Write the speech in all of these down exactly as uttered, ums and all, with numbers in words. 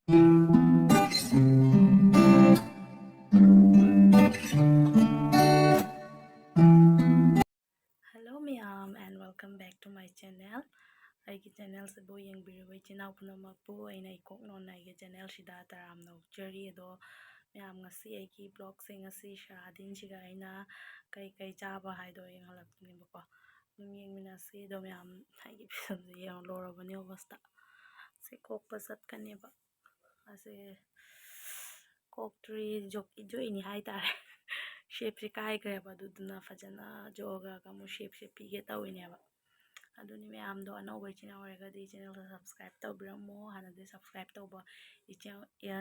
Hello ꯃꯌꯥꯝ, and welcome back to my channel. ꯑꯩꯒꯤ channelꯁꯤꯕꯨ ꯌꯦꯡꯕꯤꯔꯤꯕ ꯏꯆꯤꯟ ꯏꯅꯥꯎ ꯄꯨꯝꯅꯃꯛꯄꯨ ꯑꯩꯅ ꯏꯀꯣꯛ ꯅꯣꯟꯅ ꯑꯩꯒꯤ channelꯁꯤꯗ ꯇꯔꯥꯝꯅ ꯑꯣꯛꯆꯔꯤ꯫ ꯑꯗꯣ ꯃꯌꯥꯝ, ꯉꯁꯤ ꯑꯩꯒꯤ vlogꯁꯦ, ꯉꯁꯤ ꯁꯔꯥꯗꯤꯟꯁꯤꯒ ꯑꯩꯅ ꯀꯩ ꯀꯩ ꯆꯥꯕ ꯍꯥꯏꯗꯣ ꯌꯦꯡꯍꯜꯂꯛꯇꯣꯏꯅꯦꯕꯀꯣ꯫ ꯑꯗꯨꯝ ꯌꯦꯡꯃꯤꯟꯅꯁꯤ꯫ ꯑꯗꯣ ꯃꯌꯥꯝ, ꯑꯩꯒꯤ ꯐꯤꯁꯝꯁꯦ ꯌꯦꯡꯉꯣ, ꯂꯣꯏꯔꯕꯅꯦ ꯑꯣꯕꯁꯇ꯫ ꯁꯤ ꯀꯣꯛꯄ ꯆꯠꯀꯅꯦꯕ꯫ ꯑꯁꯦ ꯀꯣꯛꯇ꯭ꯔꯤ, ꯖꯣꯛ-, ꯖꯣꯛꯏꯅꯤ ꯍꯥꯏꯇꯥꯔꯦ꯫ Shapeꯁꯦ ꯀꯥꯏꯈ꯭ꯔꯦꯕ, ꯑꯗꯨꯗꯨꯅ ꯐꯖꯅ ꯖꯣꯛꯑꯒ ꯑꯃꯨꯛ shapeꯁꯦ ꯄꯤꯒꯦ ꯇꯧꯔꯤꯅꯦꯕ꯫ ꯑꯗꯨꯅꯤ ꯃꯌꯥꯝꯗꯣ, ꯑꯅꯧꯕ ꯏꯆꯤꯟ ꯏꯅꯥꯎ ꯑꯣꯏꯔꯒꯗꯤ channelꯗꯣ subscribe ꯇꯧꯕꯤꯔꯝꯃꯣ꯫ ꯍꯥꯟꯅꯗꯤ subscribe ꯇꯧꯕ ꯏꯆꯤꯟ,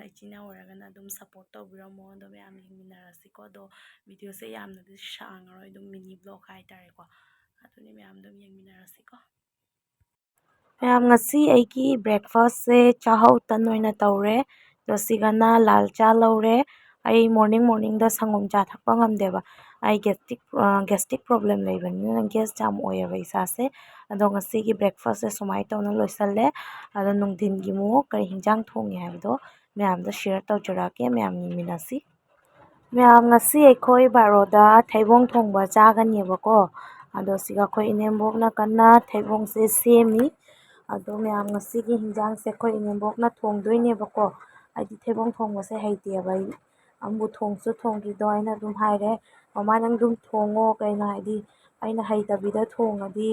ꯏꯆꯤꯟ ꯏꯅꯥꯎ ꯑꯣꯏꯔꯒꯅ ꯑꯗꯨꯝ support ꯇꯧꯕꯤꯔꯝꯃꯣ꯫ ꯑꯗꯣ ꯃꯌꯥꯝ ꯌꯦꯡꯃꯤꯟꯅꯔꯁꯤꯀꯣ꯫ ꯑꯗꯣ videoꯁꯦ ꯌꯥꯝꯅꯗꯤ ꯁꯥꯡꯉꯔꯣꯏ, ꯑꯗꯨꯝ mini vlog ꯍꯥꯏꯇꯥꯔꯦꯀꯣ꯫ ꯑꯗꯨꯅꯤ ꯃꯌꯥꯝ ꯑꯗꯨꯝ ꯌꯦꯡꯃꯤꯟꯅꯔꯁꯤꯀꯣ꯫ ꯃꯌꯥꯝ, ꯉꯁꯤ ꯑꯩꯒꯤ breakfastꯁꯦ ꯆꯥꯛꯍꯥꯎ ꯇꯟ ꯑꯣꯏꯅ ꯇꯧꯔꯦ꯫ ꯑꯗꯣ ꯁꯤꯒꯅ ꯂꯥꯜ ꯆꯥ ꯂꯧꯔꯦ꯫ ꯑꯩ morning morningꯗ ꯁꯪꯒꯣꯝ ꯆꯥ ꯊꯛꯄ ꯉꯝꯗꯦꯕ꯫ ꯑꯩ gastric, ꯑ, gastric problem ꯂꯩꯕꯅꯤꯅ gas ꯌꯥꯝ ꯑꯣꯏꯌꯦꯕ ꯏꯁꯥꯁꯦ꯫ ꯑꯗꯣ ꯉꯁꯤꯒꯤ breakfastꯁꯦ ꯁꯨꯃꯥꯏꯅ ꯇꯧꯅ ꯂꯣꯏꯁꯜꯂꯦ꯫ ꯑꯗꯣ ꯅꯨꯡꯊꯤꯟꯒꯤ ꯑꯃꯨꯛ ꯀꯔꯤ ꯍꯤꯟꯖꯥꯡ ꯊꯣꯡꯉꯦ ꯍꯥꯏꯕꯗꯣ ꯃꯌꯥꯝꯗ share ꯇꯧꯖꯔꯛꯀꯦ, ꯃꯌꯥꯝ ꯌꯦꯡꯃꯤꯟꯅꯁꯤ꯫ ꯃꯌꯥꯝ, ꯉꯁꯤ ꯑꯩꯈꯣꯏ ꯕꯥꯔꯣꯗ ꯊꯩꯕꯣꯡ ꯊꯣꯡꯕ ꯆꯥꯒꯅꯦꯕꯀꯣ꯫ ꯑꯗꯣ ꯁꯤꯒ ꯑꯩꯈꯣꯏ ꯏꯅꯦꯝꯕꯣꯛꯅ ꯀꯟꯅ ꯊꯩꯕꯣꯡꯁꯦ ꯁꯦꯝꯃꯤ꯫ ꯑꯗꯣ ꯃꯌꯥꯝ, ꯉꯁꯤꯒꯤ ꯍꯤꯟꯖꯥꯡꯁꯦ ꯑꯩꯈꯣꯏ ꯏꯅꯦꯝꯕꯣꯛꯅ ꯊꯣꯡꯗꯣꯏꯅꯦꯕꯀꯣ꯫ ꯑꯩꯗꯤ ꯊꯩꯕꯣꯡ ꯊꯣꯡꯕꯁꯦ ꯍꯩꯇꯦꯕ꯫ ꯑꯩ ꯑꯃꯨꯛ ꯊꯣꯡꯁꯨ ꯊꯣꯡꯗ꯭ꯔꯤꯗꯣ ꯑꯩꯅ ꯑꯗꯨꯝ ꯍꯥꯏꯔꯦ, "ꯃꯃꯥ, ꯅꯪ ꯑꯗꯨꯝ ꯊꯣꯡꯉꯣ, ꯀꯩꯅꯣ ꯍꯥꯏꯗꯤ ꯑꯩꯅ ꯍꯩꯇꯕꯤꯗ ꯊꯣꯡꯉꯗꯤ,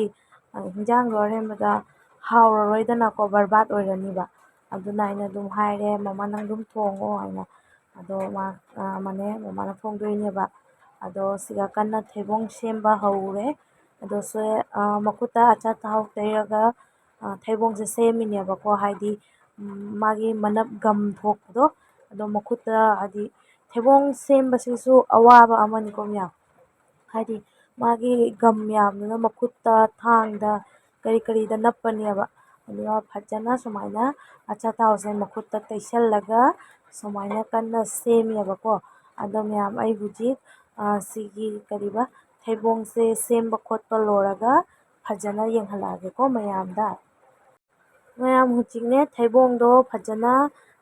ꯑ, ꯍꯤꯟꯖꯥꯡꯗꯣ ꯑꯔꯦꯝꯕꯗ ꯍꯥꯎꯔꯔꯣꯏꯗꯅꯀꯣ, ꯕꯔꯕꯥꯠ ꯑꯣꯏꯔꯅꯤꯕ꯫ ꯑꯗꯨꯅ ꯑꯩꯅ ꯑꯗꯨꯝ ꯍꯥꯏꯔꯦ, 'ꯃꯃꯥ, ꯅꯪ ꯑꯗꯨꯝ ꯊꯣꯡꯉꯣ' ꯍꯥꯏꯅ꯫ ꯑꯗꯣ ꯃꯥ, ꯑ, ꯃꯅꯦ, ꯃꯃꯥꯅ ꯊꯣꯡꯗꯣꯏꯅꯦꯕ꯫ ꯑꯗꯣ ꯁꯤꯒ ꯀꯟꯅ ꯊꯩꯕꯣꯡ ꯁꯦꯝꯕ ꯍꯧꯔꯦ꯫ ꯑꯗꯣ ꯁꯦ, ꯑ, ꯃꯈꯨꯠꯇ ꯑꯆꯥꯊꯥꯎ ꯇꯩꯔꯒ, ꯑ, ꯊꯩꯕꯣꯡꯁꯦ ꯁꯦꯝꯃꯤꯅꯦꯕꯀꯣ꯫ ꯍꯥꯏꯗꯤ, ꯎꯝ, ꯃꯥꯒꯤ ꯃꯅꯞ ꯒꯝ ꯊꯣꯛꯄꯗꯣ, ꯑꯗꯣ ꯃꯈꯨꯠꯇ, ꯍꯥꯏꯗꯤ, ꯊꯩꯕꯣꯡ ꯁꯦꯝꯕꯁꯤꯁꯨ ꯑꯋꯥꯕ ꯑꯃꯅꯤꯀꯣ ꯃꯌꯥꯝ꯫ ꯍꯥꯏꯗꯤ, ꯃꯥꯒꯤ ꯒꯝ ꯃꯌꯥꯝꯗꯨꯅ ꯃꯈꯨꯠꯇ, ꯊꯥꯡꯗ, ꯀꯔꯤ ꯀꯔꯤꯗ ꯅꯞꯄꯅꯦꯕ꯫ ꯑꯗꯨꯒ ꯐꯖꯅ ꯁꯨꯃꯥꯏꯅ ꯑꯆꯥꯊꯥꯎꯁꯦ ꯃꯈꯨꯠꯇ ꯇꯩꯁꯜꯂꯒ ꯁꯨꯃꯥꯏꯅ ꯀꯟꯅ ꯁꯦꯝꯃꯦꯕꯀꯣ꯫ ꯑꯗꯣ ꯃꯌꯥꯝ, ꯑꯩ ꯍꯧꯖꯤꯛ, ꯑ, ꯁꯤꯒꯤ ꯀꯔꯤꯕ, ꯊꯩꯕꯣꯡꯁꯦ ꯁꯦꯝꯕ ꯈꯣꯠꯄ ꯂꯣꯏꯔꯒ ꯐꯖꯅ ꯌꯦꯡꯍꯜꯂꯛꯑꯒꯦꯀꯣ ꯃꯌꯥꯝꯗ꯫ ꯃꯌꯥꯝ, ꯍꯧꯖꯤꯛꯅꯦ ꯊꯩꯕꯣꯡꯗꯣ ꯐꯖꯅ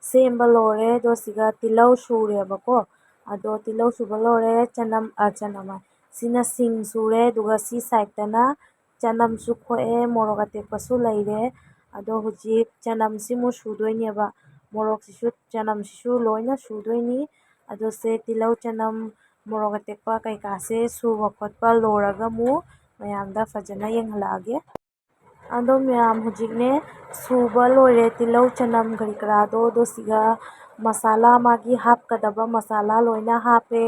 ꯁꯦꯝꯕ ꯂꯣꯏꯔꯦ꯫ ꯑꯗꯣ ꯁꯤꯒ ꯇꯤꯜꯍꯧ ꯁꯨꯔꯦꯕꯀꯣ꯫ ꯑꯗꯣ ꯇꯤꯜꯍꯧ ꯁꯨꯕ ꯂꯣꯏꯔꯦ꯫ ꯆꯅꯝ, ꯑ, ꯆꯅꯝ ꯍꯥꯏ꯫ ꯁꯤꯅ ꯁꯤꯡ ꯁꯨꯔꯦ꯫ ꯑꯗꯨꯒ ꯁꯤ sideꯇꯅ ꯆꯅꯝꯁꯨ ꯈꯣꯛꯑꯦ, ꯃꯣꯔꯣꯛ ꯑꯇꯦꯛꯄꯁꯨ ꯂꯩꯔꯦ꯫ ꯑꯗꯣ ꯍꯧꯖꯤꯛ ꯆꯅꯝꯁꯤꯃꯨꯛ ꯁꯨꯗꯣꯏꯅꯦꯕ꯫ ꯃꯣꯔꯣꯛꯁꯤꯁꯨ, ꯆꯅꯝꯁꯤꯁꯨ ꯂꯣꯏꯅ ꯁꯨꯗꯣꯏꯅꯤ꯫ ꯑꯗꯣ ꯁꯦ ꯇꯤꯜꯍꯧ, ꯆꯅꯝ, ꯃꯣꯔꯣꯛ ꯑꯇꯦꯛꯄ ꯀꯩꯀꯥꯁꯦ ꯁꯨꯕ ꯈꯣꯠꯄ ꯂꯣꯏꯔꯒ ꯑꯃꯨꯛ ꯃꯌꯥꯝꯗ ꯐꯖꯅ ꯌꯦꯡꯍꯜꯂꯛꯑꯒꯦ꯫ ꯑꯗꯣ ꯃꯌꯥꯝ ꯍꯧꯖꯤꯛꯅꯦ ꯁꯨꯕ ꯂꯣꯏꯔꯦ ꯇꯤꯜꯍꯧ, ꯆꯅꯝ ꯀꯔꯤ ꯀꯔꯥꯗꯣ꯫ ꯑꯗꯣ ꯁꯤꯒ ꯃꯁꯥꯂꯥ, ꯃꯥꯒꯤ ꯍꯥꯞꯀꯗꯕ ꯃꯁꯥꯂꯥ ꯂꯣꯏꯅ ꯍꯥꯞꯄꯦ꯫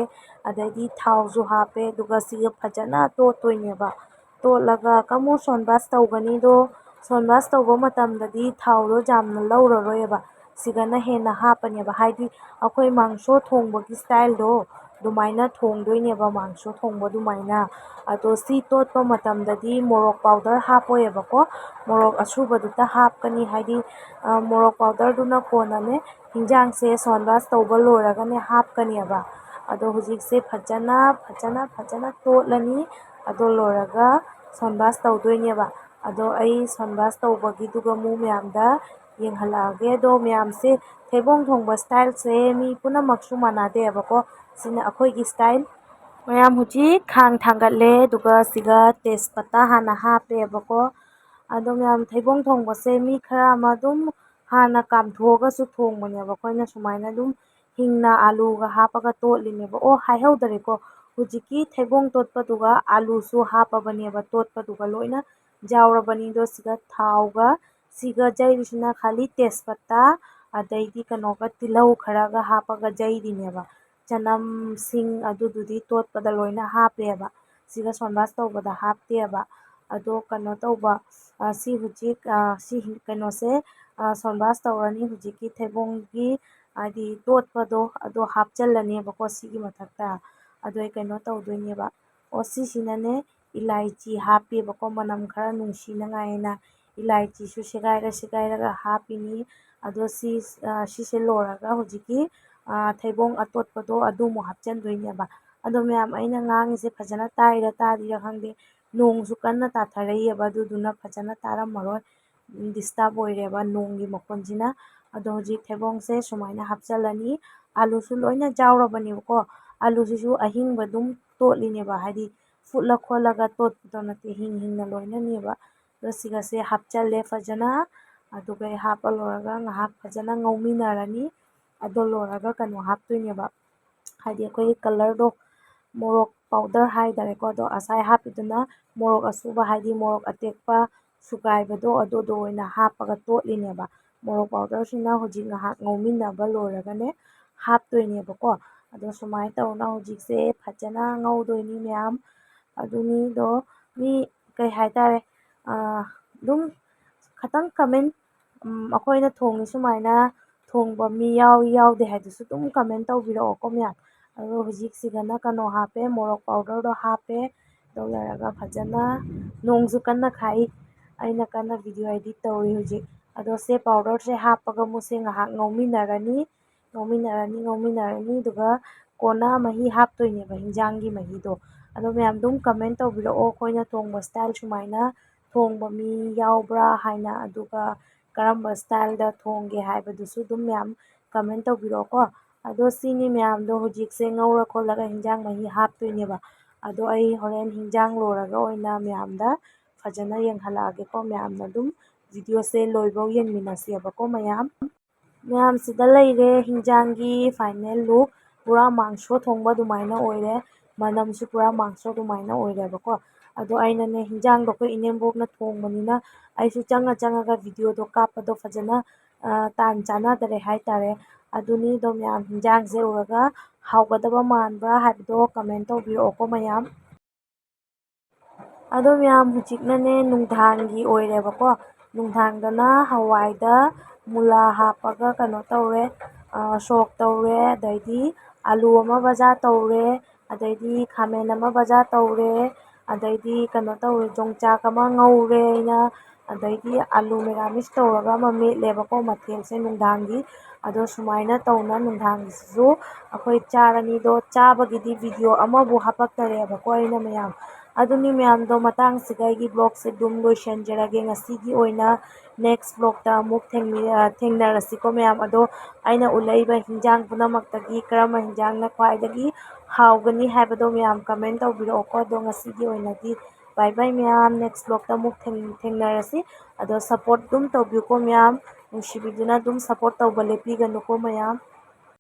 ꯑꯗꯩꯗꯤ ꯊꯥꯎꯁꯨ ꯍꯥꯞꯄꯦ꯫ ꯑꯗꯨꯒ ꯁꯤꯒ ꯐꯖꯅ ꯇꯣꯠꯇꯣꯏꯅꯦꯕ꯫ ꯇꯣꯠꯂꯒ ꯀꯃꯨ ꯁꯣꯟꯕꯥꯁ ꯇꯧꯒꯅꯤꯗꯣ, ꯁꯣꯟꯕꯥꯁ ꯇꯧꯕ ꯃꯇꯝꯗꯗꯤ ꯊꯥꯎꯗꯣ ꯌꯥꯝꯅ ꯂꯧꯔꯔꯣꯏꯕ꯫ ꯁꯤꯒꯅ ꯍꯦꯟꯅ ꯍꯥꯞꯄꯅꯦꯕ꯫ ꯍꯥꯏꯗꯤ ꯑꯩꯈꯣꯏ ꯃꯥꯡꯁꯣ ꯊꯣꯡꯕꯒꯤ styleꯗꯣ ꯑꯗꯨꯃꯥꯏꯅ ꯊꯣꯡꯗꯣꯏꯅꯦꯕ, ꯃꯥꯡꯁꯣ ꯊꯣꯡꯕ ꯑꯗꯨꯃꯥꯏꯅ꯫ ꯑꯗꯣ ꯁꯤ ꯇꯣꯠꯄ ꯃꯇꯝꯗꯗꯤ ꯃꯣꯔꯣꯛ powder ꯍꯥꯞꯄꯣꯏꯕꯀꯣ꯫ ꯃꯣꯔꯣꯛ ꯑꯁꯨꯕꯗꯨꯇ ꯍꯥꯞꯀꯅꯤ꯫ ꯍꯥꯏꯗꯤ, ꯑ, ꯃꯣꯔꯣꯛ powderꯗꯨꯅ ꯀꯣꯟꯅꯅꯦ ꯍꯤꯟꯖꯥꯡꯁꯦ ꯁꯣꯟꯕꯥꯁ ꯇꯧꯕ ꯂꯣꯏꯔꯒꯅꯦ ꯍꯥꯞꯀꯅꯦꯕ꯫ ꯑꯗꯣ ꯍꯧꯖꯤꯛꯁꯦ ꯐꯖꯅ, ꯐꯖꯅ, ꯐꯖꯅ ꯇꯣꯠꯂꯅꯤ꯫ ꯑꯗꯣ ꯂꯣꯏꯔꯒ ꯁꯣꯟꯕꯥꯁ ꯇꯧꯗꯣꯏꯅꯦꯕ꯫ ꯑꯗꯣ ꯑꯩ ꯁꯣꯟꯕꯥꯁ ꯇꯧꯕꯒꯤꯗꯨꯒ ꯑꯃꯨꯛ ꯃꯌꯥꯝꯗ ꯌꯦꯡꯍꯜꯂꯛꯑꯒꯦ꯫ ꯑꯗꯣ ꯃꯌꯥꯝꯁꯦ ꯊꯩꯕꯣꯡ ꯊꯣꯡꯕ styleꯁꯦ ꯃꯤ ꯄꯨꯝꯅꯃꯛꯁꯨ ꯃꯥꯟꯅꯗꯦꯕꯀꯣ꯫ ꯁꯤꯅ ꯑꯩꯈꯣꯏꯒꯤ style꯫ ꯃꯌꯥꯝ ꯍꯧꯖꯤꯛ ꯈꯥꯡ ꯊꯥꯡꯒꯠꯂꯦ, ꯑꯗꯨꯒ ꯁꯤꯒ ꯇꯦꯖꯄꯇꯥ ꯍꯥꯟꯅ ꯍꯥꯞꯄꯦꯕꯀꯣ꯫ ꯑꯗꯣ ꯃꯌꯥꯝ ꯊꯩꯕꯣꯡ ꯊꯣꯡꯕꯁꯦ ꯃꯤ ꯈꯔ ꯑꯃ ꯑꯗꯨꯝ ꯍꯥꯟꯅ ꯀꯥꯝꯊꯣꯛꯑꯒꯁꯨ ꯊꯣꯡꯕꯅꯦꯕ꯫ ꯑꯩꯈꯣꯏꯅ ꯁꯨꯃꯥꯏꯅ ꯑꯗꯨꯝ ꯍꯤꯡꯅ ꯑꯂꯨꯒ ꯍꯥꯞꯄꯒ ꯇꯣꯠꯂꯤꯅꯦꯕ꯫ ꯑꯣ, ꯍꯥꯏꯍꯧꯗꯔꯦꯀꯣ, ꯍꯧꯖꯤꯛꯀꯤ ꯊꯩꯕꯣꯡ ꯇꯣꯠꯄꯗꯨꯒ ꯑꯂꯨꯁꯨ ꯍꯥꯞꯄꯕꯅꯦꯕ, ꯇꯣꯠꯄꯗꯨꯒ ꯂꯣꯏꯅ ꯌꯥꯎꯔꯕꯅꯤꯗꯣ꯫ ꯁꯤꯒ ꯊꯥꯎꯒ ꯁꯤꯒ ꯌꯩꯔꯤꯁꯤꯅ ꯈꯥꯂꯤ ꯇꯦꯖꯄꯇꯥ, ꯑꯗꯩꯗꯤ ꯀꯩꯅꯣꯒ ꯇꯤꯜꯍꯧ ꯈꯔꯒ ꯍꯥꯞꯄꯒ ꯌꯩꯔꯤꯅꯦꯕ꯫ ꯆꯅꯝ, ꯁꯤꯡ ꯑꯗꯨꯗꯨꯗꯤ ꯇꯣꯠꯄꯗ ꯂꯣꯏꯅ ꯍꯥꯞꯄꯦꯕ꯫ ꯁꯤꯒ ꯁꯣꯟꯕꯥꯁ ꯇꯧꯕꯗ ꯍꯥꯞꯇꯦꯕ꯫ ꯑꯗꯣ ꯀꯩꯅꯣ ꯇꯧꯕ, ꯑ, ꯁꯤ ꯍꯧꯖꯤꯛ, ꯑ, ꯁꯤ ꯍꯤꯡ-, ꯀꯩꯅꯣꯁꯦ, ꯑ, ꯁꯣꯟꯕꯥꯁ ꯇꯧꯔꯅꯤ꯫ ꯍꯧꯖꯤꯛꯀꯤ ꯊꯩꯕꯣꯡꯒꯤ, ꯍꯥꯏꯗꯤ ꯇꯣꯠꯄꯗꯣ, ꯑꯗꯣ ꯍꯥꯞꯆꯜꯂꯅꯦꯕꯀꯣ ꯁꯤꯒꯤ ꯃꯊꯛꯇ꯫ ꯑꯗꯣ ꯑꯩ ꯀꯩꯅꯣ ꯇꯧꯗꯣꯏꯅꯦꯕ꯫ ꯑꯣ, ꯁꯤꯁꯤꯅꯅꯦ ꯏꯂꯥꯏꯆꯤ ꯍꯥꯞꯄꯦꯕꯀꯣ, ꯃꯅꯝ ꯈꯔ ꯅꯨꯡꯁꯤꯅꯉꯥꯏꯅ ꯏꯂꯥꯏꯆꯤꯁꯨ ꯁꯦꯒꯥꯏꯔ ꯁꯦꯒꯥꯏꯔꯒ ꯍꯥꯞꯄꯤꯅꯤ꯫ ꯑꯗꯣ ꯁꯤ, ꯑ, ꯁꯤꯁꯦ ꯂꯣꯏꯔꯒ ꯍꯧꯖꯤꯛꯀꯤ, ꯑ, ꯊꯩꯕꯣꯡ ꯑꯇꯣꯠꯄꯗꯣ ꯑꯗꯨ ꯑꯃꯨꯛ ꯍꯥꯞꯆꯟꯗꯣꯏꯅꯦꯕ꯫ ꯑꯗꯣ ꯃꯌꯥꯝ, ꯑꯩꯅ ꯉꯥꯡꯉꯤꯁꯦ ꯐꯖꯅ ꯇꯥꯏꯔ ꯇꯥꯗ꯭ꯔꯤꯔ ꯈꯪꯗꯦ, ꯅꯣꯡꯁꯨ ꯀꯟꯅ ꯇꯥꯊꯔꯛꯏꯑꯕ, ꯑꯗꯨꯗꯨꯅ ꯐꯖꯅ ꯇꯥꯔꯝꯃꯔꯣꯏ꯫ ꯎꯝ, disturb ꯑꯣꯏꯔꯦꯕ ꯅꯣꯡꯒꯤ ꯃꯈꯣꯟꯁꯤꯅ꯫ ꯑꯗꯣ ꯍꯧꯖꯤꯛ ꯊꯩꯕꯣꯡꯁꯦ ꯁꯨꯃꯥꯏꯅ ꯍꯥꯞꯆꯤꯜꯂꯅꯤ꯫ ꯑꯥꯂꯨꯁꯨ ꯂꯣꯏꯅ ꯌꯥꯎꯔꯕꯅꯦꯕꯀꯣ꯫ ꯑꯥꯂꯨꯁꯤꯁꯨ ꯑꯍꯤꯡꯕ ꯑꯗꯨꯝ ꯇꯣꯠꯂꯤꯅꯦꯕ, ꯍꯥꯏꯗꯤ ꯐꯨꯠꯂ ꯈꯣꯠꯂꯒ ꯇꯣꯠꯄꯗꯣ ꯅꯠꯇꯦ, ꯍꯤꯡ ꯍꯤꯡꯅ ꯂꯣꯏꯅꯅꯦꯕ꯫ ꯑꯗꯣ ꯁꯤꯒꯁꯦ ꯍꯥꯞꯆꯜꯂꯦ ꯐꯖꯅ꯫ ꯑꯗꯨꯒ ꯍꯥꯞꯄ ꯂꯣꯏꯔꯒ ꯉꯥꯏꯍꯥꯛ ꯐꯖꯅ ꯉꯧꯃꯤꯟꯅꯔꯅꯤ꯫ ꯑꯗꯣ ꯂꯣꯏꯔꯒ ꯀꯩꯅꯣ ꯍꯥꯞꯇꯣꯏꯅꯦꯕ, ꯍꯥꯏꯗꯤ ꯑꯩꯈꯣꯏꯒꯤ ꯀꯂꯔꯗꯣ, ꯃꯣꯔꯣꯛ ꯄꯥꯎꯗꯔ ꯍꯥꯏꯇꯥꯔꯦꯀꯣ꯫ ꯑꯗꯣ ꯉꯁꯥꯏ ꯍꯥꯞꯄꯤꯗꯨꯅ ꯃꯣꯔꯣꯛ ꯑꯁꯨꯕ, ꯍꯥꯏꯗꯤ ꯃꯣꯔꯣꯛ ꯑꯇꯦꯛꯄ ꯁꯨꯒꯥꯏꯕꯗꯣ, ꯑꯗꯨꯗꯣ ꯑꯣꯏꯅ ꯍꯥꯞꯄꯒ ꯇꯣꯠꯂꯤꯅꯦꯕ꯫ ꯃꯣꯔꯣꯛ ꯄꯥꯎꯗꯔꯁꯤꯅ ꯍꯧꯖꯤꯛ ꯉꯥꯏꯍꯥꯛ ꯉꯧꯃꯤꯟꯅꯕ ꯂꯣꯏꯔꯒꯅꯦ ꯍꯥꯞꯇꯣꯏꯅꯦꯕꯀꯣ꯫ ꯑꯗꯣ ꯁꯨꯃꯥꯏꯅ ꯇꯧꯅ ꯍꯧꯖꯤꯛꯁꯦ ꯐꯖꯅ ꯉꯧꯗꯣꯏꯅꯤ ꯃꯌꯥꯝ꯫ ꯑꯗꯨꯅꯤꯗꯣ ꯃꯤ ꯀꯩ ꯍꯥꯏꯇꯥꯔꯦ, ꯑꯗꯨꯝ ꯈꯇꯪ ꯀꯃꯦꯟ, ꯑꯩꯈꯣꯏꯅ ꯊꯣꯡꯉꯤ ꯁꯨꯃꯥꯏꯅ ꯊꯣꯡꯕ ꯃꯤ ꯌꯥꯎꯏ ꯌꯥꯎꯗꯦ ꯍꯥꯏꯗꯨꯁꯨ ꯑꯗꯨꯝ ꯀꯃꯦꯟ ꯇꯧꯕꯤꯔꯛꯑꯣꯀꯣ ꯃꯌꯥꯝ꯫ ꯑꯗꯣ ꯍꯧꯖꯤꯛꯁꯤꯗꯅ ꯀꯩꯅꯣ ꯍꯥꯞꯄꯦ, ꯃꯣꯔꯣꯛ ꯄꯥꯎꯗꯔꯗꯣ ꯍꯥꯞꯄꯦ꯫ ꯑꯗꯨ ꯂꯣꯏꯔꯒ ꯐꯖꯅ, ꯅꯣꯡꯁꯨ ꯀꯟꯅ ꯈꯥꯛꯏ, ꯑꯩꯅ ꯀꯟꯅ ꯚꯤꯗꯤꯑꯣ ꯏꯗꯤꯠ ꯇꯧꯔꯤ ꯍꯧꯖꯤꯛ꯫ ꯑꯗꯣ ꯁꯦ ꯄꯥꯎꯗꯔꯁꯦ ꯍꯥꯞꯄꯒ ꯃꯨꯛꯁꯦ ꯉꯥꯏꯍꯥꯛ ꯉꯧꯃꯤꯟꯅꯔꯅꯤ꯫ ꯉꯧꯃꯤꯟꯅꯔꯅꯤ, ꯉꯧꯃꯤꯟꯅꯔꯅꯤ, ꯑꯗꯨꯒ ꯀꯣꯟꯅ ꯃꯍꯤ ꯍꯥꯞꯇꯣꯏꯅꯦꯕ, ꯍꯤꯟꯖꯥꯡꯒꯤ ꯃꯍꯤꯗꯣ꯫ ꯑꯗꯣ ꯃꯌꯥꯝ ꯑꯗꯨꯝ ꯀꯃꯦꯟ ꯇꯧꯕꯤꯔꯛꯑꯣ, ꯑꯩꯈꯣꯏꯅ ꯊꯣꯡꯕ ꯁ꯭ꯇꯥꯏꯜ ꯁꯨꯃꯥꯏꯅ ꯊꯣꯡꯕ ꯃꯤ ꯌꯥꯎꯕ꯭ꯔꯥ ꯍꯥꯏꯅ, ꯑꯗꯨꯒ ꯀꯔꯝꯕ ꯁ꯭ꯇꯥꯏꯜꯗ ꯊꯣꯡꯒꯦ ꯍꯥꯏꯕꯗꯨꯁꯨ ꯑꯗꯨꯝ ꯃꯌꯥꯝ ꯀꯃꯦꯟ ꯇꯧꯕꯤꯔꯛꯑꯣꯀꯣ꯫ ꯑꯗꯣ ꯁꯤꯅꯤ ꯃꯌꯥꯝꯗꯣ ꯍꯧꯖꯤꯛꯁꯦ ꯉꯧꯔ ꯈꯣꯠꯂꯒ ꯍꯤꯟꯖꯥꯡ ꯃꯍꯤ ꯍꯥꯞꯇꯣꯏꯅꯦꯕ꯫ ꯑꯗꯣ ꯑꯩ ꯍꯣꯔꯦꯟ ꯍꯤꯟꯖꯥꯡ ꯂꯣꯏꯔꯒ ꯑꯣꯏꯅ ꯃꯌꯥꯝꯗ ꯐꯖꯅ ꯌꯦꯡꯍꯜꯂꯛꯑꯒꯦꯀꯣ꯫ ꯃꯌꯥꯝꯅ ꯑꯗꯨꯝ ꯚꯤꯗꯤꯑꯣꯁꯦ ꯂꯣꯏꯐꯧ ꯌꯦꯡꯃꯤꯟꯅꯁꯦꯕꯀꯣ ꯃꯌꯥꯝ꯫ ꯃꯌꯥꯝꯁꯤꯗ ꯂꯩꯔꯦ ꯍꯤꯟꯖꯥꯡꯒꯤ ꯐꯥꯏꯅꯦꯜ ꯂꯨꯛ꯫ ꯄꯨꯔꯥ ꯃꯥꯡꯁꯣ ꯊꯣꯡꯕ ꯑꯗꯨꯃꯥꯏꯅ ꯑꯣꯏꯔꯦ꯫ ꯃꯅꯝꯁꯨ ꯄꯨꯔꯥ ꯃꯥꯡꯁꯣ ꯑꯗꯨꯃꯥꯏꯅ ꯑꯣꯏꯔꯦꯕꯀꯣ꯫ ꯑꯗꯣ ꯑꯩꯅꯅꯦ ꯍꯤꯟꯖꯥꯡꯗꯣ ꯑꯩꯈꯣꯏ ꯏꯅꯦꯝꯕꯣꯛꯅ ꯊꯣꯡꯕꯅꯤꯅ ꯑꯩꯁꯨ ꯆꯪꯉ ꯆꯪꯉꯒ ꯚꯤꯗꯤꯑꯣꯗꯣ ꯀꯥꯞꯄꯗꯣ ꯐꯖꯅ, ꯑ, ꯇꯥꯟ ꯆꯥꯟꯅꯗꯔꯦ ꯍꯥꯏꯇꯥꯔꯦ꯫ ꯑꯗꯨꯅꯤ ꯑꯗꯣ ꯃꯌꯥꯝ ꯍꯤꯟꯖꯥꯡꯁꯦ ꯎꯔꯒ ꯍꯥꯎꯒꯗꯕ ꯃꯥꯟꯕ꯭ꯔꯥ ꯍꯥꯏꯕꯗꯣ ꯀꯃꯦꯟ ꯇꯧꯕꯤꯔꯛꯑꯣꯀꯣ ꯃꯌꯥꯝ꯫ ꯑꯗꯣ ꯃꯌꯥꯝ ꯍꯧꯖꯤꯛꯅꯅꯦ ꯅꯨꯡꯗꯥꯡꯒꯤ ꯑꯣꯏꯔꯦꯕꯀꯣ꯫ ꯅꯨꯡꯗꯥꯡꯗꯅ ꯍꯋꯥꯏꯗ ꯃꯨꯂꯥ ꯍꯥꯞꯄꯒ ꯀꯩꯅꯣ ꯇꯧꯔꯦ, ꯑ, ꯁꯣꯛ ꯇꯧꯔꯦ, ꯑꯗꯩꯗꯤ ꯑꯂꯨ ꯑꯃ ꯕꯖꯥ ꯇꯧꯔꯦ, ꯑꯗꯩꯗꯤ ꯈꯥꯃꯦꯟ ꯑꯃ ꯕꯖꯥ ꯇꯧꯔꯦ, ꯑꯗꯩꯗꯤ ꯀꯩꯅꯣ ꯇꯧꯔꯦ, ꯌꯣꯡꯆꯥꯛ ꯑꯃ ꯉꯧꯔꯦ ꯑꯩꯅ, ꯑꯗꯩꯗꯤ ꯑꯂꯨ ꯃꯦꯔꯥꯃꯤꯁ ꯇꯧꯔꯒ ꯑꯃ ꯃꯦꯠꯂꯦꯕꯀꯣ ꯃꯊꯦꯜꯁꯦ ꯅꯨꯡꯗꯥꯡꯒꯤ꯫ ꯑꯗꯣ ꯁꯨꯃꯥꯏꯅ ꯇꯧꯅ ꯅꯨꯡꯗꯥꯡꯒꯤꯁꯤꯁꯨ ꯑꯩꯈꯣꯏ ꯆꯥꯔꯅꯤꯗꯣ꯫ ꯆꯥꯕꯒꯤꯗꯤ ꯚꯤꯗꯤꯑꯣ ꯑꯃꯕꯨ ꯍꯥꯄꯛꯇꯔꯦꯕꯀꯣ ꯑꯩꯅ ꯃꯌꯥꯝ꯫ ꯑꯗꯨꯅꯤ ꯃꯌꯥꯝꯗꯣ, ꯃꯇꯥꯡꯁꯤꯗ ꯑꯩꯒꯤ vlogꯁꯦ ꯑꯗꯨꯝ ꯂꯣꯏꯁꯤꯟꯖꯔꯒꯦ꯫ ꯉꯁꯤꯒꯤ ꯑꯣꯏꯅ next vlogꯇ ꯑꯃꯨꯛ ꯊꯦꯡꯃꯤ-, ꯑ, ꯊꯦꯡꯅꯔꯁꯤꯀꯣ ꯃꯌꯥꯝ꯫ ꯑꯗꯣ ꯑꯩꯅ ꯎꯠꯂꯛꯏꯕ ꯍꯤꯟꯖꯥꯡ ꯄꯨꯝꯅꯃꯛꯇꯒꯤ ꯀꯔꯝꯕ ꯍꯤꯟꯖꯥꯡꯅ ꯈ꯭ꯋꯥꯏꯗꯒꯤ ꯍꯥꯎꯒꯅꯤ ꯍꯥꯏꯕꯗꯣ ꯃꯌꯥꯝ comment ꯇꯧꯕꯤꯔꯛꯑꯣꯀꯣ꯫ ꯑꯗꯣ ꯉꯁꯤꯒꯤ ꯑꯣꯏꯅꯗꯤ bye bye ꯃꯌꯥꯝ, next vlogꯇ ꯑꯃꯨꯛ ꯊꯦꯡ-, ꯊꯦꯡꯅꯔꯁꯤ꯫ ꯑꯗꯣ support ꯑꯗꯨꯝ ꯇꯧꯕꯤꯌꯨꯀꯣ ꯃꯌꯥꯝ, ꯅꯨꯡꯁꯤꯕꯤꯗꯨꯅ ꯑꯗꯨꯝ support ꯇꯧꯕ ꯂꯦꯞꯄꯤꯒꯅꯨꯀꯣ ꯃꯌꯥꯝ꯫